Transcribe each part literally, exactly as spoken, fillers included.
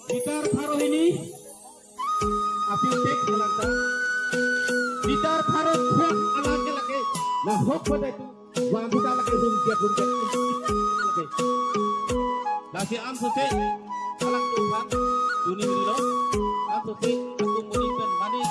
Bitar pharo hini, aphi tek halangta. Bitar pharo thek alang ke lake. Lahok pada itu. Wang kita lake rumpiat, rumpiat. Lake. Lasi ansose halangtum aphan tuni milo. Ansose atum muni pen mane.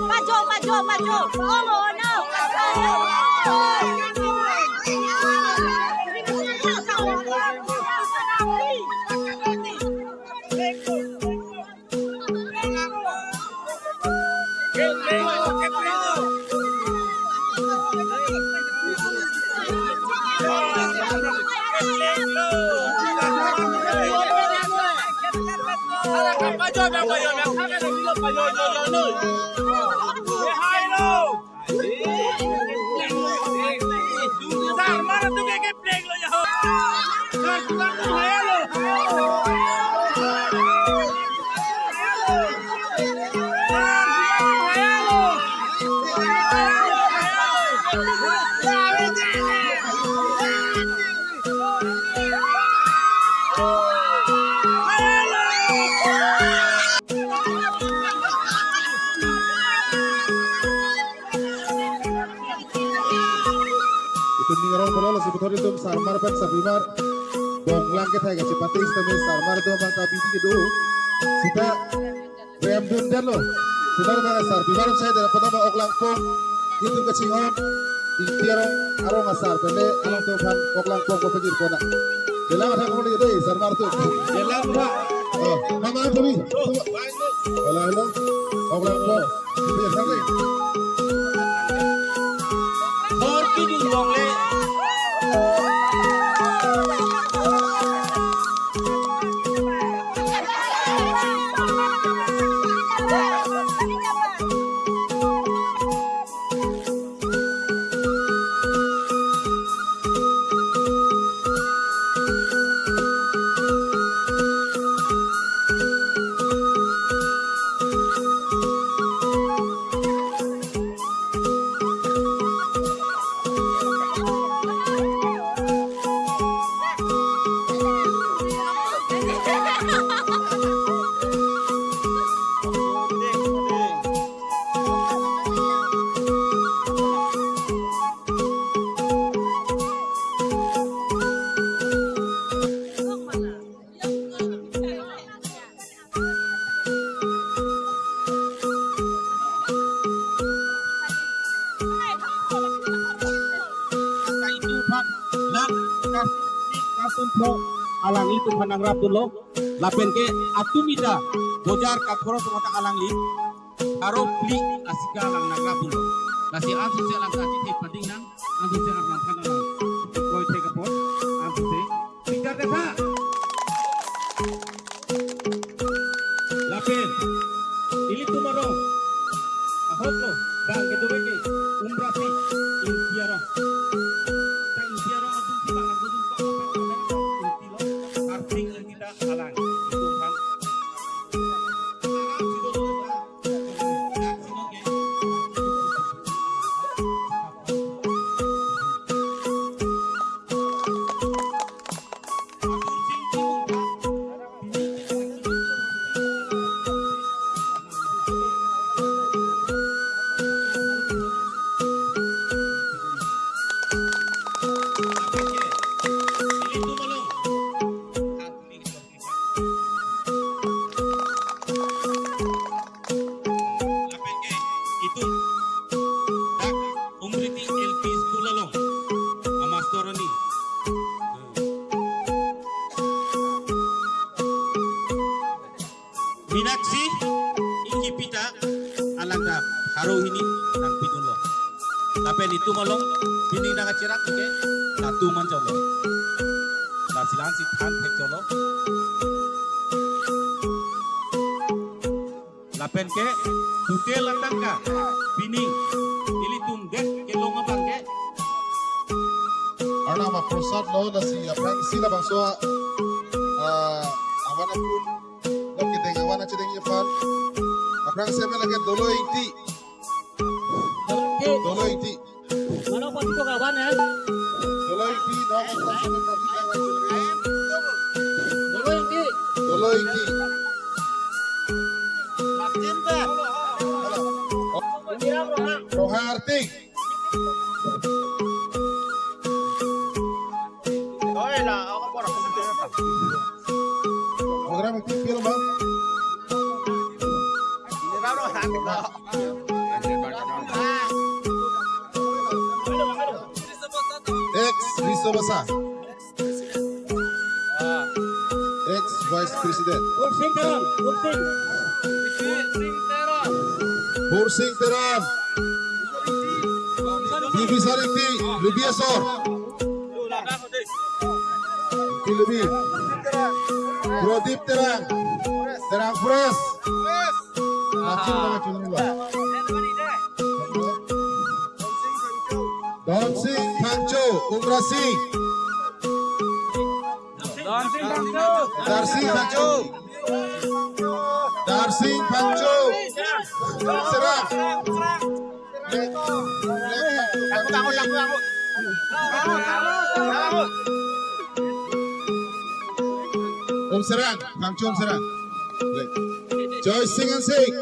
Maju, maju, maju. Oh, no. Itum ning arong pulo, lasi puthot itum sarmar pen sarpimar bonglang kethai kachepate sitame sarmar atum abang ta bidi kedo. Sita rem dun den lo. Sita abang sarpimar sai dera pada ma ok langpong. Itum kaching-on. Ingti arong, arong asar pen le alangtum aphan ok langpong ko pajir pona. Belang ada kamu lihat deh, sarmar atum. Belang, Pak. Oh, mama atum ni. Alang, alang. Ok langpong. Alanglitum aphan nangrap dunlo. Lapen ke atum ita bojar Kathoro atum ta alangli pharo phli asika alang nangrap dunlo. Lasi ansose alang kachithek pading nang, ansose alang aphan alang kroikre apot, ansose Peter Depha. Lapen ilitum arong ahok lo, bang kedo ke Umrasong, Ingti arong. Ta Ingti arong atum si bang atum ko apa apa Ingti lo, Harsing Ingti ta alang. Itum aphan. Lapen ke itum dak Umriti L P School along amastor arni Langta pharo hini nangpidunlo. Lapen itum along pining nangkacherap ke latum anchotlo. Lasi la-ansi than thekchotlo. Lapen ke total atangka pining ilitum det kelong abang ke Arnam aprosad lo, lasi aphrangsi labangso, ah, awan apun lo kedeng awan achedengji aphan. Aphrangsi amen lake Dolo Ingti. Dolo Ingti. Dolo Ingti. Mano pati ko kawan ya? Dolo Ingti, no, Dolo Ingti. Dolo Ingti. Roha Artik. Program itu film, Bang. Ex Riso Basa. Ex Vice President. Bursing Teron, Bursing. Bursing Teron. Bibi Sarikti, Lubi Asor. Ki Lubi. Prodip Terang. Terang Forest. Akhir nama chunila. Donsing Phangcho, Umrasing. Darsing Phangcho. Darsing Phangcho. Serang. Umserang, Phangcho Umserang. Joy Sing Hansing.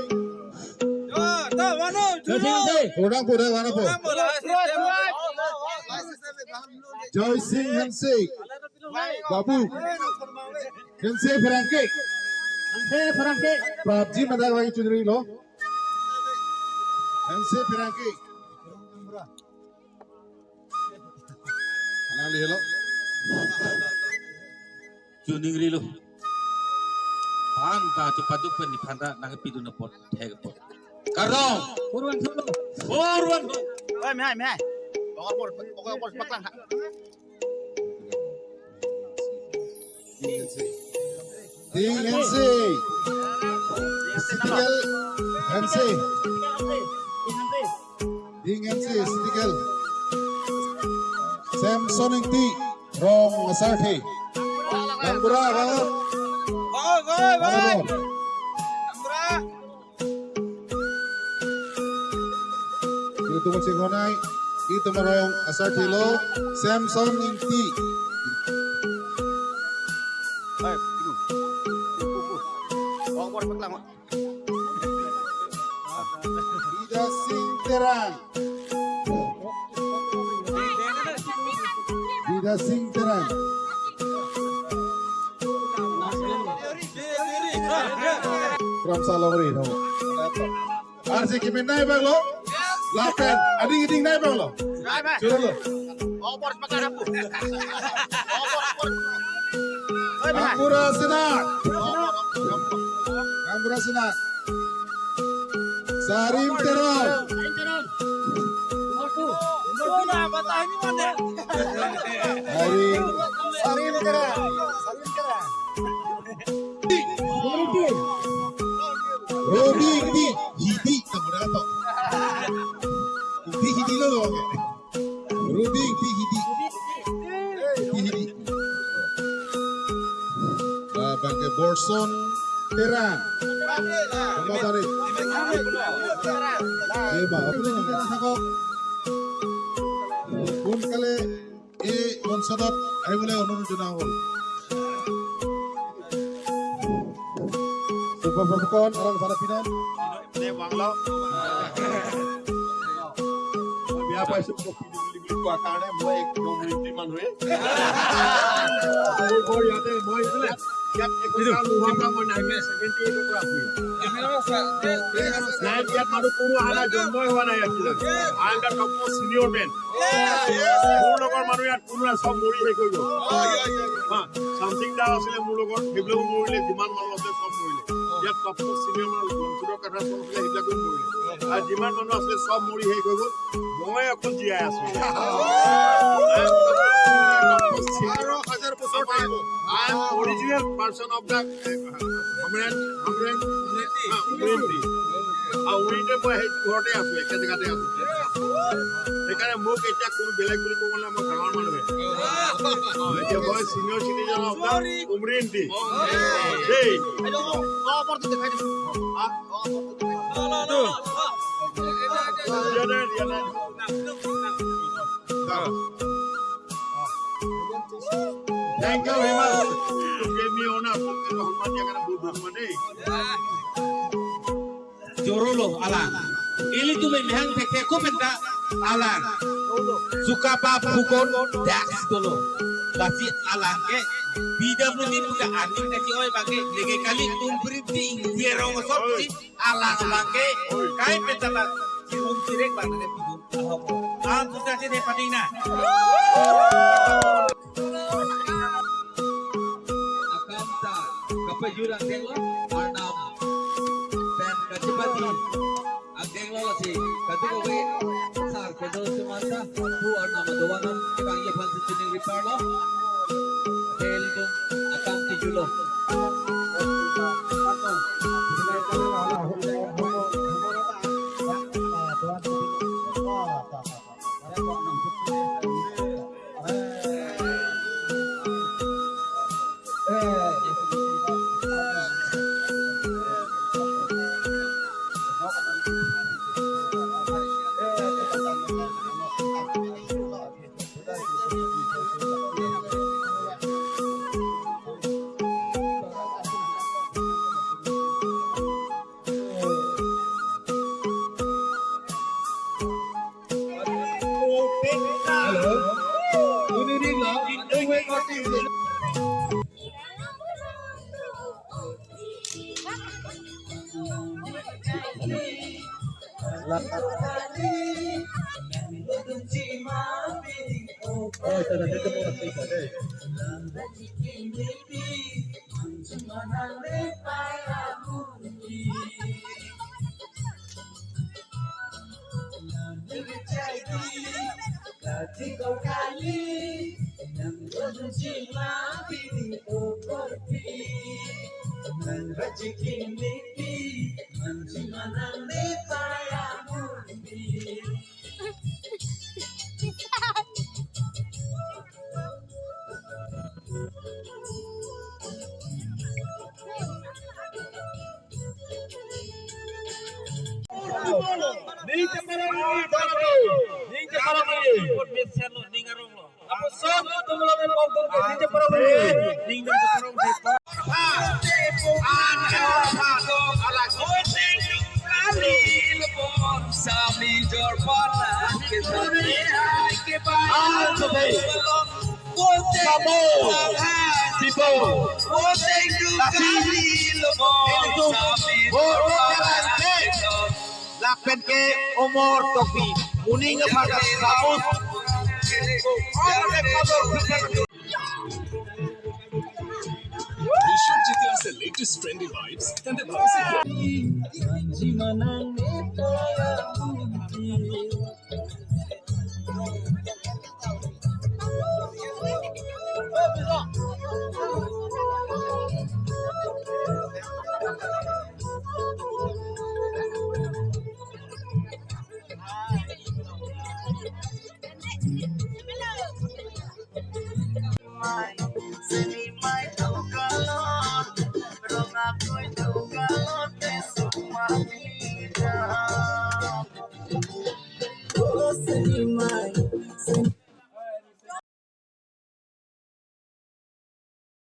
Joy Sing Hansing. Pudang, pudang, mana po? Joy Sing Hansing. Babu. Hansing Pherangke. Hansing Pherangke. Prabji madak lagi chunri lo. Hansing Pherangke. Nang di lo. Chuningrilo. Phan ta chupaduk pen ni phan ta nangpidun apot, thek apot. Karong. Four one two. Four one two. Oi, mehai, mehai. Pokok por, pokok por, paklang ha. Ding Hansing. Still Hansing. Ding Hansing, still. Samson Ingti, Rong Asarthe. Gaonbura, Gaonbura. Gaonbura. Itum chinghonnei, itum arong asarthe lo, Samson Ingti. Bidya Sing Terang. Bidya Sing Terang. Kram salong ri, no. Arsi kimin nai bang lo? Lapen, ading ading nai bang lo? Nai bang. Churo lo. Opor sepakat apa? Opor, opor. Oi, bang. Gaonbura Sena. Opor, opor, opor. Gaonbura Sena. Sarim Teron. Sarim Teron. Nomor two. Nomor two na, batahini mana? Sarim. Sarim Teron. Sarim Teron. Ruby Ingti, Hidi, kamu dah tahu. Ingti Hidi lo, lo. Ruby Ingti Hidi. Ingti Hidi. Ah, bangke Borson Terang. Kamu tadi. Ema, apa ni? Apa ni? Pun kali. এই মঞ্চত আহিবলৈ অনুৰোধ জনোৱা হ'ল। উপভোগসকল আৰু ভাৰতীয় দলে বাংলা বেয়া পাইছো, মোক পিন্ধি বুলি বুলি কোৱাৰ কাৰণে মই একদম ৰিম্পী মানুহে। এই বৰ ইয়াতে মই ইয়াত একৈশ লোহাৰ পৰা মই নাইনটিন ছেভেণ্টি এইটৰ পৰা আছো ইয়াত। নাই, ইয়াত মানুহ কোনো অহা নাই, জন্মই হোৱা নাই ইয়াত। I am the topmost senior man। মোৰ লগৰ মানুহ ইয়াত কোনো নাই, চব মৰি শেষ হৈ গ'ল। হা, চামথিং দা আছিলে মোৰ লগত, সেইবিলাকো মৰিলে, যিমান মানুহ আছে চব মৰিলে। ইয়াত তপন সিঙে আমাৰ লংকুৰৰ কথা কৈছিলে, সেইবিলাকো মৰিলে। আৰু যিমান মানুহ আছিলে, চব মৰি শেষ হৈ গ'ল। মই অকল জীয়াই আছো। I am তপন সিঙে, তপন সিঙে। বাৰ হাজাৰ বছৰ থাকিব। I am original person of the, uh, Hamren, Hamren, uh, Hamren tea। আৰু উৰিতে মই সেই ঘৰতে আছো, একে জেগাতে আছো। সেইকাৰণে মোক এতিয়া কোনো বেলেগ বুলি ক'ব নালাগে, মই গাঁৱৰ মানুহে। অ, এতিয়া মই senior citizen of the Umreng tea। দেই। অ, অ, অ, অ। দিয়া নাই, দিয়া নাই। Thank you very much to give me honor। সন্মান দিয়া কাৰণে বহুত বহুত ধন্যবাদ দেই। Jorolo alang. Ilitum mehang thekthek ko penta alang. Suka pa pukon dak dolo. Lasi alang ke P W D pu ke aning na ke-oi abang ke lege kali Umreng tea ingti rong sop si alang abang ke kai penta ba chirum chirek abang ke pidun ahok. Ang suka si de pating na. Akam ta kapajur angdeng lo, arnam pen kachepati angdeng lo lasi kadokave sar kedo semanta pu arnam adovan nang kevangji aphan si chining ripar lo. Tel dum akam tijulo. Hello. Good evening, love. Oh, ito na, dito muna, dito, eh. Ning cheparong ri, ning cheparong ri. Apo song tumlo men pok tum ke ning cheparong ri. Ning cheparong ri. Sabo, Sibo, Lasi, Ilitum, Boro Kalangte, lapen ke Omor Tokbi, moning aphan ta Samus. Vishwajit has the latest trendy vibes and the classic.